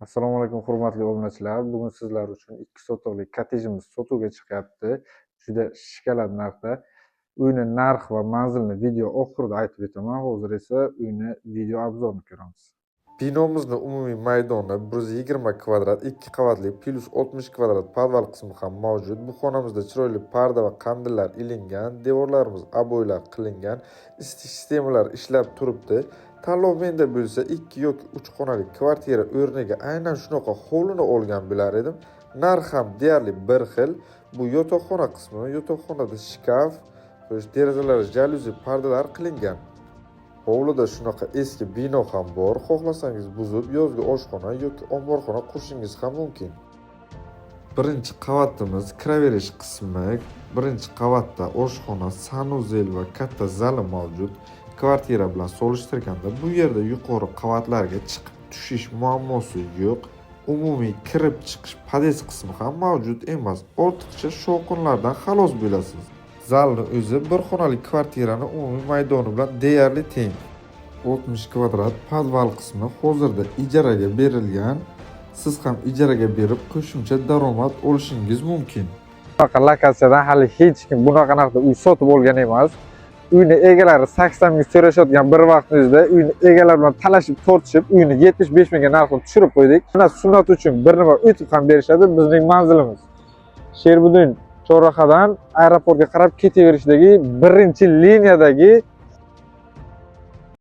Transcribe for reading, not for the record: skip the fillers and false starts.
Assalomu alaykum, hurmatli obunachilar. Bugun sizlar uchun 2 sotixli kottejimiz sotuvga chiqyapti. Juda shokolad narxda. Uyni narx va manzilini video oxirida aytib o'taman. Hozir esa uyni video обзор ini ko'ramiz. Binomizni umumiy maydoni 120 kvadrat, 2 qavatli, плюс 60 kvadrat podval qismi ham mavjud. Bu xonamizda chiroyli parda va qandillar ilingan, devorlarimiz обой lar qilingan, isitish sistemalar ishlab turibdi. Tanlov menda bo'lsa, 2 yoki 3 xonali kvartira o'rniga aynan shunaqa hovlini olgan bo'lar edim. Narx ham deyarli bir xil. Bu yotoqxona qismi, yotoqxonada shkaf, derazalar jalyuzi pardalar qilingan. Hovlida shunaqa eski bino ham bor. Xohlasangiz, buzib, yozgi oshxona yoki omborxona qurishingiz ham mumkin. Birinchi qavatimiz kiraverish qismi. Birinchi qavatda oshxona, санузел va katta zali mavjud. Kvartira bilan solishtirganda bu yerda yuqori qavatlarga chiqib tushish muammosi yo'q. Umumiy kirib chiqish podъезд qismi ham mavjud emas. Ortiqcha shovqinlardan xalos bo'lasiz. Zalni o'zi bir xonali kvartirani umumiy maydoni bilan deyarli teng. 60 kvadrat podval qismi hozirda ijaraga berilgan. Siz ham ijaraga berib, qo'shimcha daromad olishingiz mumkin. Bunaqa lokatsiyadan hali hech kim bunaqa narxda uy sotib olgan emas. Uyni egalari 80 ming so'rashayotgan bir vaqtni o'zida uyni egalari bilan talashib tortishib, uyni 75 mingga narxini tushirib qo'ydik. Mana, sunnat uchun bir nima o'tib ham berishadi. Bizning manzilimiz Sherbudin chorrahadan aeroportga qarab ketaverishdagi birinchi liniyadagi.